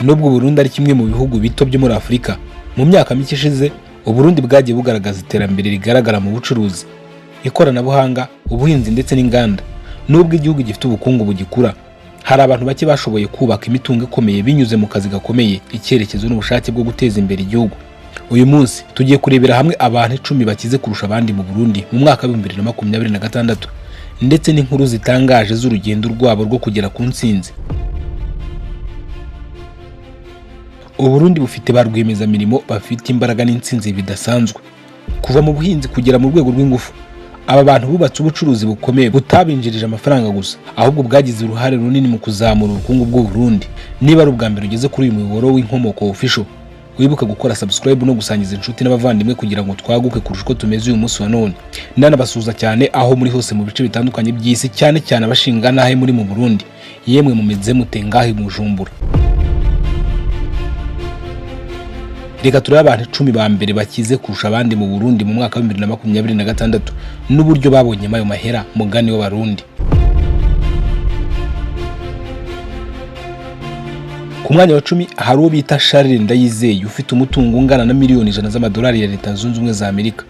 Nubwo Burundi ari kimwe mu bihugu bito byo muri Afurika, mu myaka mike ishize Uburundi bwagiye bugaragaza iterambere rigaragara mu bucuruzi, ikoranabuhanga, ubuhinzi ndetse n'inganda. Nubwo igihugu gifite ubukungu bugikura, hari abantu bake bashoboye kubaka imitungo ikomeye binyuze mu kazi gakomeye, icyerekezo n'ubushake bwo guteza imbere igihugu. Uyu munsi tugiye kurebera hamwe abantu 10 bakize kurusha abandi mu Burundi mu mwaka wa 2026, ndetse n'inkuru zitangaje z'urugendo rwabo rwo kugera ku ntsinzi. Uburundi bufite ba rwiyemezamirimo bafite imbaraga n'intsinzi bidasanzwe, kuva mu buhinzi kugera mu rwego rw'ingufu. Aba bantu bubatse ubucuruzi bukomeye butabinjirije amafaranga gusa, ahubwo bwagize uruhare runini mu kuzamura ubukungu bw'u Burundi. Niba ari ubwa mbere ugeze kuri uyu muyoboro w'Inkomoko Official, wibuke gukora subscribe no gusangiza inshuti n'abavandimwe kugira ngo twaguke kurusha uko tumeze uyu munsi wa none. Ndanabasuhuza cyane aho muri hose mu bice bitandukanye by'isi, cyane cyane abashinga n'ahe muri mu Burundi. Yemwe mumeze mute ngahe mu Bujumbura? Reka turebe abantu 10 ba mbere bakize kurusha abandi mu Burundi mu mwaka wa 2026 n'uburyo babonyemo ayo mahera, mugani w'Abarundi. Ku mwanya wa 10 hari uwo bita Charles Ndayizeye, ufite umutungo ungana na miliyoni 100 z'amadolari ya Leta Zunze Ubumwe za Amerika.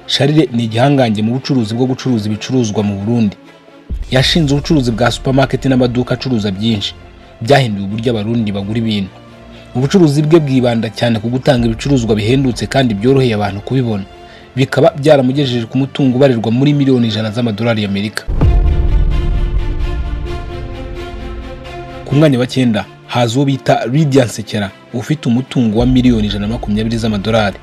Charles ni igihangange mu bucuruzi bwo gucuruza ibicuruzwa mu Burundi. Yashinze ubucuruzi bwa supermarket n'amaduka acuruza byinshi, byahinduye uburyo Abarundi bagura ibintu. Ubucuruzi bwe bwibanda cyane ku gutanga ibicuruzwa bihendutse kandi byoroheye abantu kubibona, bikaba byaramugejeje ku mutungo ubarirwa muri miliyoni 100 z'amadolari y'Amerika. Ku mwanya wa 9 haza uwo bita Lydia Nsekera, ufite umutungo wa miliyoni 120 z'amadolari.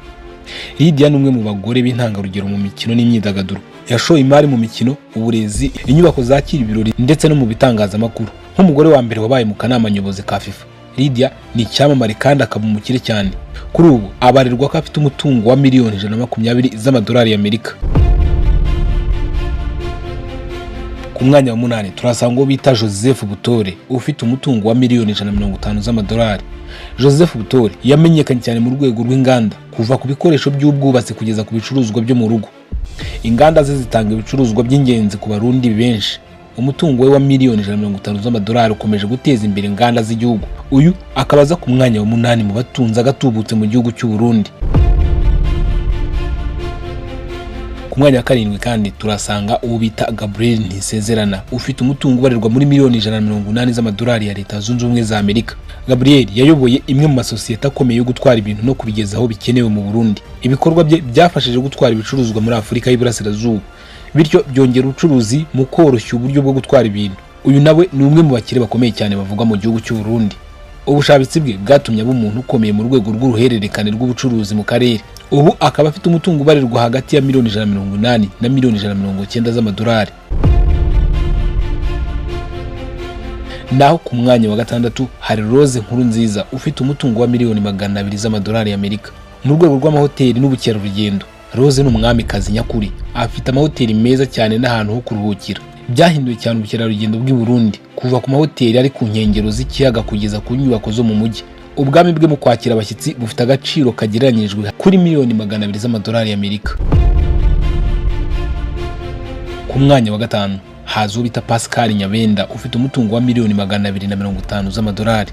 Lydia ni umwe mu bagore b'intangarugero mu mikino n'imyidagaduro. Yashoye imari mu mikino, uburezi, inyubako zakira ibirori ndetse no mu bitangazamakuru. Nk'umugore wa mbere wabaye mu kanama nyobozi ka FIFA, Lydia ni icyamamare kandi akaba umukire cyane. Kuri ubu abarirwa ko afite umutungo wa miliyoni 120 z'amadolari y'Amerika. Ku mwanya wa 8 turasanga uwo bita Joseph Butore, ufite umutungo wa miliyoni 150 z'amadolari. Joseph Butore yamenyekanye cyane mu rwego rw'inganda, kuva ku bikoresho by'ubwubatsi kugeza ku bicuruzwa byo mu rugo. Inganda ze zitanga ibicuruzwa by'ingenzi ku Barundi benshi. Umutungo we wa miliyoni 150 z'amadolari ukomeje guteza imbere inganda z'igihugu. Uyu akaba aza ku mwanya wa 8 mu batunze agatubutse mu gihugu cy'u Burundi. Ku mwanya wa 7 kandi turasanga uwo bita Gabriel Ntisezerana, ufite umutungo ubarirwa muri miliyoni 180 z'amadolari ya Leta Zunze Ubumwe za Amerika. Gabriel yayoboye imwe mu masosiyete akomeye yo gutwara ibintu no kubigeza aho bikenewe mu Burundi. Ibikorwa bye byafashije gutwara ibicuruzwa muri Afurika y'Iburasirazuba, bityo byongera ubucuruzi mu koroshya uburyo bwo gutwara ibintu. Uyu nawe ni umwe mu bakire bakomeye cyane bavugwa mu gihugu cy'u Burundi. Ubushabitsi bwe bwatumye aba umuntu ukomeye mu rwego rw'uruhererekane rw'ubucuruzi mu karere. Ubu akaba afite umutungo ubarirwa hagati ya miliyoni 180 na miliyoni 190 z'amadolari. Naho ku mwanya wa 6 hari Rose Nkurunziza, ufite umutungo wa miliyoni 200 z'amadolari y'Amerika. Mu rwego rw'amahoteli n'ubukerarugendo, Rose ni umwamikazi nyakuri. Afite amahoteli meza cyane n'ahantu ho kuruhukira. Byahinduye cyane ubukerarugendo bw'i Burundi, kuva ku mahoteli ari ku nkengero z'ikiyaga kugeza ku nyubako zo mu mujyi. Ubwami bwe mu kwakira abashyitsi bufite agaciro kagereranyijwe kuri miliyoni 200 z'amadolari y'Amerika. Ku mwanya wa 5 haza uwo bita Pascal Nyabenda, ufite umutungo wa miliyoni 250 z'amadolari.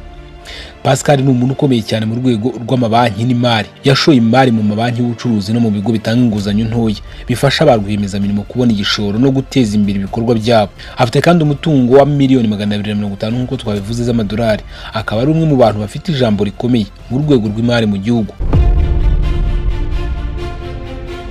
Pascal ni umuntu ukomeye cyane mu rwego rw'amabanki n'imari. Yashoye imari mu mabanki y'ubucuruzi no mu bigo bitanga inguzanyo ntoya, bifasha ba rwiyemezamirimo kubona igishoro no guteza imbere ibikorwa byabo. Afite kandi umutungo wa miliyoni 250 nk'uko twabivuze z'amadolari, akaba ari umwe mu bantu bafite ijambo rikomeye mu rwego rw'imari mu gihugu.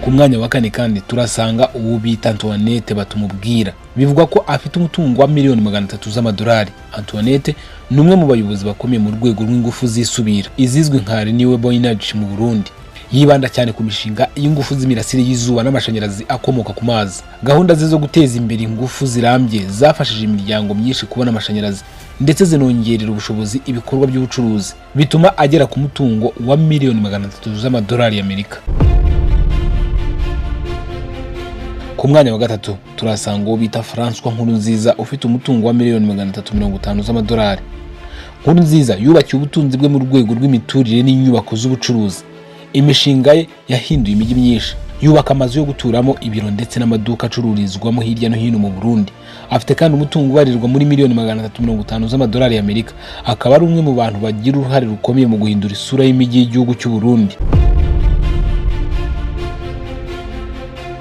Ku mwanya wa 4 kandi turasanga uwo bita Antoinette Batumubwira. Bivugwa ko afite umutungo wa miliyoni 300 z'amadolari. Antoinette ni umwe mu bayobozi bakomeye mu rwego rw'ingufu zisubira, izizwi nka Renewable Energy mu Burundi. Yibanda cyane ku mishinga y'ingufu z'imirasire y'izuba n'amashanyarazi akomoka ku mazi. Gahunda ze zo guteza imbere ingufu zirambye zafashije imiryango myinshi kubona amashanyarazi, ndetse zinongerera ubushobozi ibikorwa by'ubucuruzi, bituma agera ku mutungo wa miliyoni 300 z'amadolari y'Amerika. Ku mwanya wa 3 turasanga uwo bita François Nkurunziza, ufite umutungo wa miliyoni 350 z'amadolari. Nkurunziza yubakiye ubutunzi bwe mu rwego rw'imiturire n'inyubako z'ubucuruzi. Imishinga ye yahinduye imijyi myinshi, Yubaka amazu yo guturamo, ibiro ndetse n'amaduka acururizwamo hirya no hino mu Burundi. Afite kandi umutungo ubarirwa muri miliyoni 350 z'amadolari y'Amerika. Akaba ari umwe mu bantu bagira uruhare rukomeye mu guhindura isura y'imijyi y'igihugu cy'u Burundi.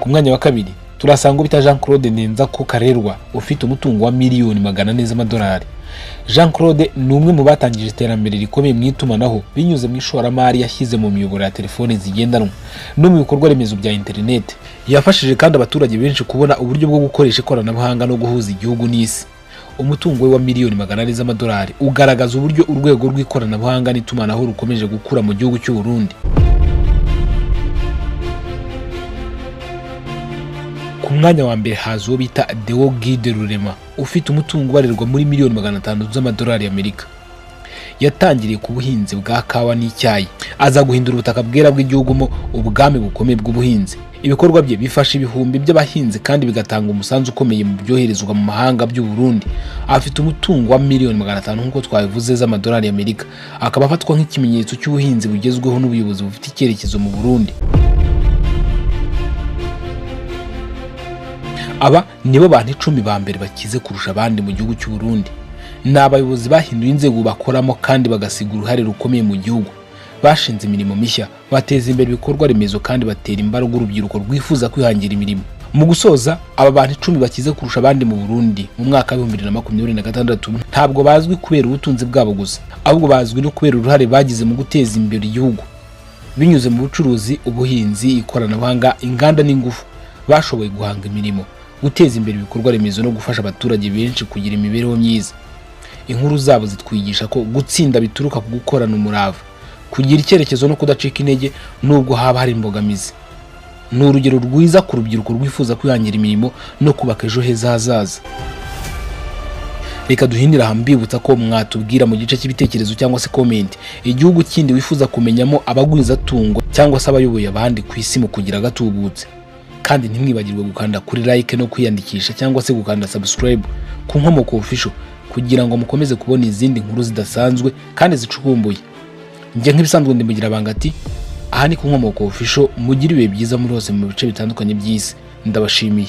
Ku mwanya wa kabiri turasanga bita Jean Claude Ndenzako Karerwa, ufite umutungo wa miliyoni 400 z'amadolari. Jean Claude ni umwe mu batangije iterambere rikomeye mu itumanaho binyuze mu ishoramari yashyize mu miyoboro ya telefoni zigendanwa no mu bikorwa remezo bya interineti. Yafashije kandi abaturage benshi kubona uburyo bwo gukoresha ikoranabuhanga no guhuza igihugu n'isi. Umutungo we wa miliyoni 400 z'amadolari ugaragaza uburyo urwego rw'ikoranabuhanga n'itumanaho rukomeje gukura mu gihugu cy'u Burundi. Ku mwanya wa mbere haza uwo bita Deo Guide Rurema, ufite umutungo ubarirwa muri miliyoni 500 z'amadolari y'Amerika. Yatangiriye ku buhinzi bwa kawa n'icyayi, aza guhindura ubutaka bwera bw'igihugu mo ubwami bukomeye bw'ubuhinzi. Ibikorwa bye bifasha ibihumbi by'abahinzi kandi bigatanga umusanzu ukomeye mu byoherezwa mu mahanga by'u Burundi. Afite umutungo wa miliyoni 500 nk'uko twabivuze z'amadolari y'Amerika, akaba afatwa nk'ikimenyetso cy'ubuhinzi bugezweho n'ubuyobozi bufite icyerekezo mu Burundi. Aba nibo bantu 10 ba mbere bakize kurusha abandi mu gihugu cy'u Burundi. Ni abayobozi bahinduye inzego bakoramo kandi bagasiga uruhare rukomeye mu gihugu. Bashinze imirimo mishya, bateza imbere ibikorwa remezo kandi batera imbaraga urubyiruko rwifuza kwihangira imirimo. Mu gusoza, aba bantu 10 bakize kurusha abandi mu Burundi mu mwaka wa 2026 ntabwo bazwi kubera ubutunzi bwabo gusa, ahubwo bazwi no kubera uruhare bagize mu guteza imbere igihugu binyuze mu bucuruzi, ubuhinzi, ikoranabuhanga, inganda n'ingufu. Bashoboye guhanga imirimo, guteza imbere ibikorwa remezo no gufasha abaturage benshi kugira imibereho myiza. Inkuru zabo zitwigisha ko gutsinda bituruka ku gukorana umurava, kugira icyerekezo no kudacika intege nubwo haba hari imbogamizi. Ni urugero rwiza ku rubyiruko rwifuza kwihangira imirimo no kubaka ejo heza hazaza. Reka duhindire aha mbibutsa ko mwatubwira mu gice cy'ibitekerezo cyangwa se comment igihugu kindi wifuza kumenyamo abagwizatungo cyangwa se abayoboye abandi ku isi mu kugira agatubutse. Kandi ntimwibagirwe gukanda kuri like no kwiyandikisha cyangwa se gukanda subscribe ku Nkomoko Official kugira ngo mukomeze kubona izindi nkuru zidasanzwe kandi zicukumbuye. Njye nk'ibisanzwe ndi Mugira Banga ati aha ni ku Nkomoko Official, mugire ibihe byiza muri hose mu bice bitandukanye by'isi. Ndabashimiye.